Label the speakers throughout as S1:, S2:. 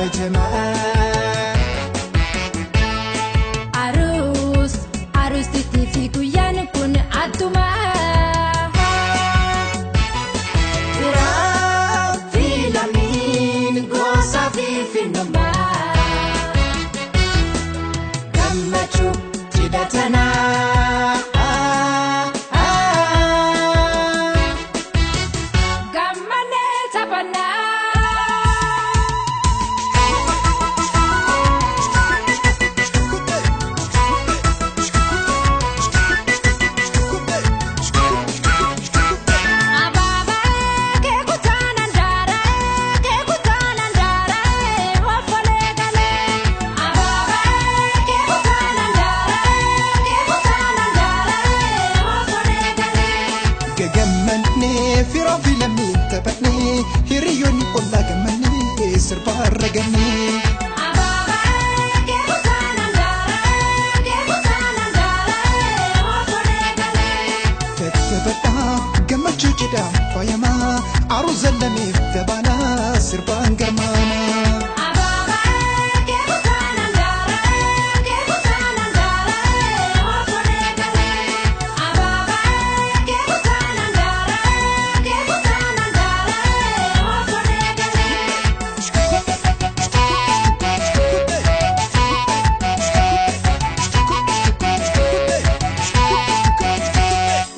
S1: kabajamaa.
S2: Aruus aruustiitii fi guyyaan kun adduma.
S1: Firaa fi lammiin gosa fi finnummaa. Gammachuu cidha tanaa.
S2: Gammanee taphannaa. Abaabaa keekutaan andaara keekutaan andaara ofolee galee. Abaabaa keekutaan andaara keekutaan andaara ofolee galee.
S1: Gagammannee firaa fi lammiin taphannee hiriyoonni ollaa gammannee sirbaarra gammee.
S2: Abaabaa keekutaan andaara keekutaan andaara ofolee galee.
S1: Tattaphadhaa gammachuu cidhaan faayamaa aruuza lameef dabalaa sirbaan garmaanaa.
S2: Abaabaa keekutaan andaara keekutaan andaara ofolee galee. Abaabaa keekutaan andaara keekutaan andaara ofolee galee.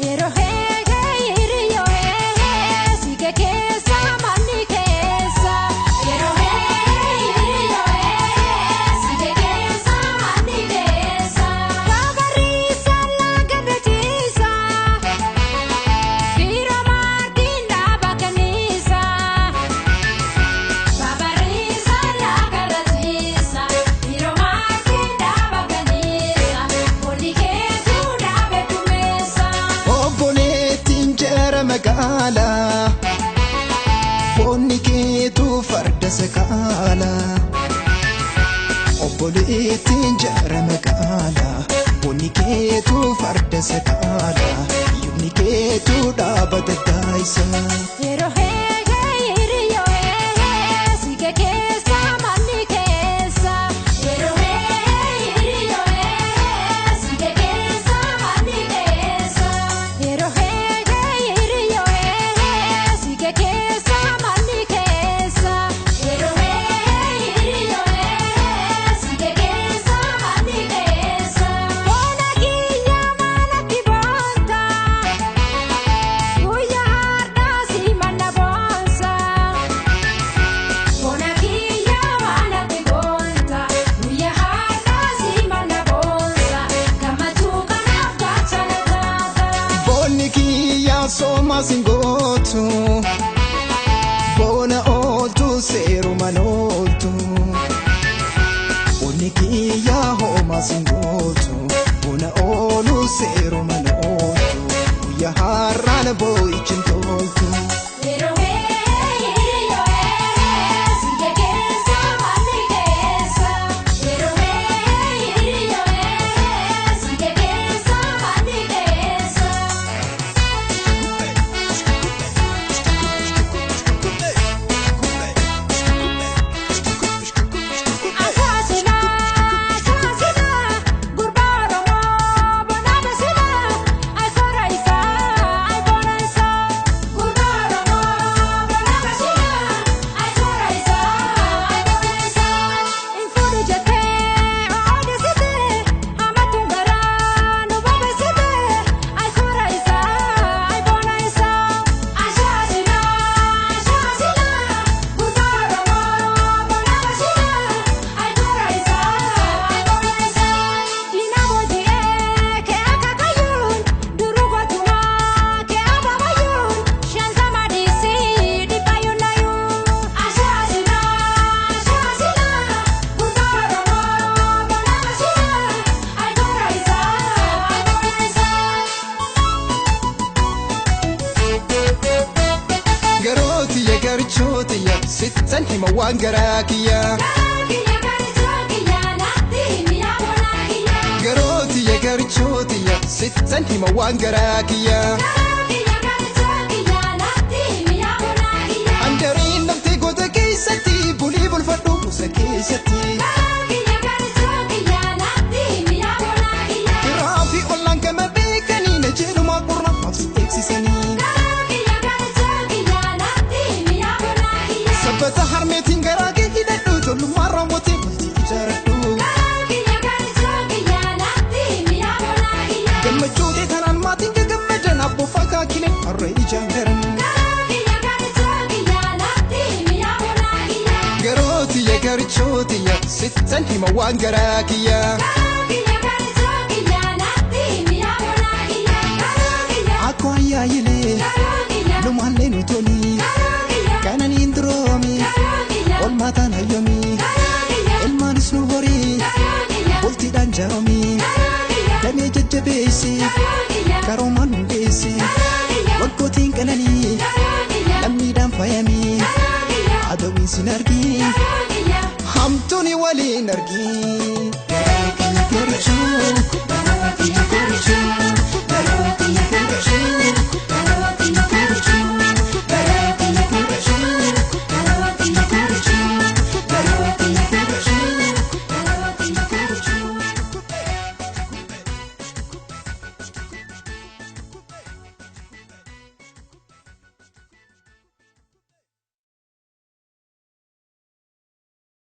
S2: Yeroo heehee hiriyyoo heehee siike keessa manni keessa. Yeroo heehee hiriyyoo heehee siike keessa manni keessa. Babarriisa laga ciisa Kiiroo maartiin dhaaba kanniisa. Babarriisa laga ciisa Kiiroo maartiin dhaaba kanniisa. Boonni keetuu dhaabe dumeessa.
S1: Obboleettiin jara magaalaa boonni keetuu farda sakaalaa. Obboleettiin jara magaalaa boonni keetuu farda sakaalaa yubni keetuu dhaaba daddaayisa.
S2: Yeroo heehee hiriyyoo heehee siike keessa manni keessa. Yeroo heehee hiriyyoo heehee siike keessa manni keessa. Yeroo heehee hiriyyoo heehee siike keessa manni keessa. Yeroo heehee hiriyyoo heehee siike keessa manni keessa. Boona kiyya maalatti boonta? Guyyaa har'aa si manna boonsa. Boona kiyya maalatti boonta? Guyyaa har'aa si manna boonsa. Gammachuu kanaaf gaachana taata.
S1: Boonni kiyyaa soomaa singootu boona ooltu seerumaan ooltu. Boonni kiyyaa hoomaa singootu boona oolu seerumaan ooltu guyyaa har'aan boo'ichi hin toltu.
S2: Yeroo heehee hiriyyoo heehee siike keessa manni keessa. Yeroo heehee hiriyyoo heehee siike keessa manni keessa. Akaasila akaasila gurbaa Oromoo bona basila ayikoora isaa ayikoora isaa gurbaa Oromoo bona basila ayikoora isaa ayikoora isaa. Nfuudhu jettee odeessite hamatuun garaa nu bobeessite ayikoora isaa ayikoora isaa. Akaasila akaasila gurbaa Oromoo bona basila ayikoora isaa ayikoora isaa. Dinamo ji'ee kee akaakayyuun duruu gootumaa kee abaabayyuun shantama dhiisii dhibbayyuun nayyuun. Ashaasila ashaasila gurbaa Oromoo bona basila ayikoora isaa ayikoora isaa.
S1: Garootiyya garchootiyya sittan hima waan garaa kiyya.
S2: Kiyya garjoo kiyya natti himi yaa bonaa kiyya.
S1: Garootiyya garchootiyya sittan hima waan garaa kiyya.
S2: Kiyya garjoo kiyya natti himi yaa bonaa kiyya.
S1: Handariin namtee goota keessatti bulii bulfadhu. San hima waan garaa kiyya.
S2: Kiyya garjoo kiyya natti mi'a bonaa kiyya. Karoo kiyya
S1: Akkoo ayyaayilee
S2: karoo kiyya
S1: lumaallee nu toli.
S2: karoo kiyya
S1: Kananiin duroomi
S2: karoo kiyya
S1: olmaataan hayyomi.
S2: karoo kiyya
S1: Ilmaanis nu horii
S2: karoo kiyya
S1: bultiidhaan jaaromi.
S2: karoo kiyya
S1: Damee jajjabeessi
S2: karoo kiyya
S1: karoomaan hundeessi.
S2: karoo kiyya
S1: Waggootiin qananii
S2: karoo kiyya
S1: lammiidhaan faayamii.
S2: karoo kiyya
S1: Adawiin sin argii
S2: karoo kiyya.
S1: hamtuuni waliin argii.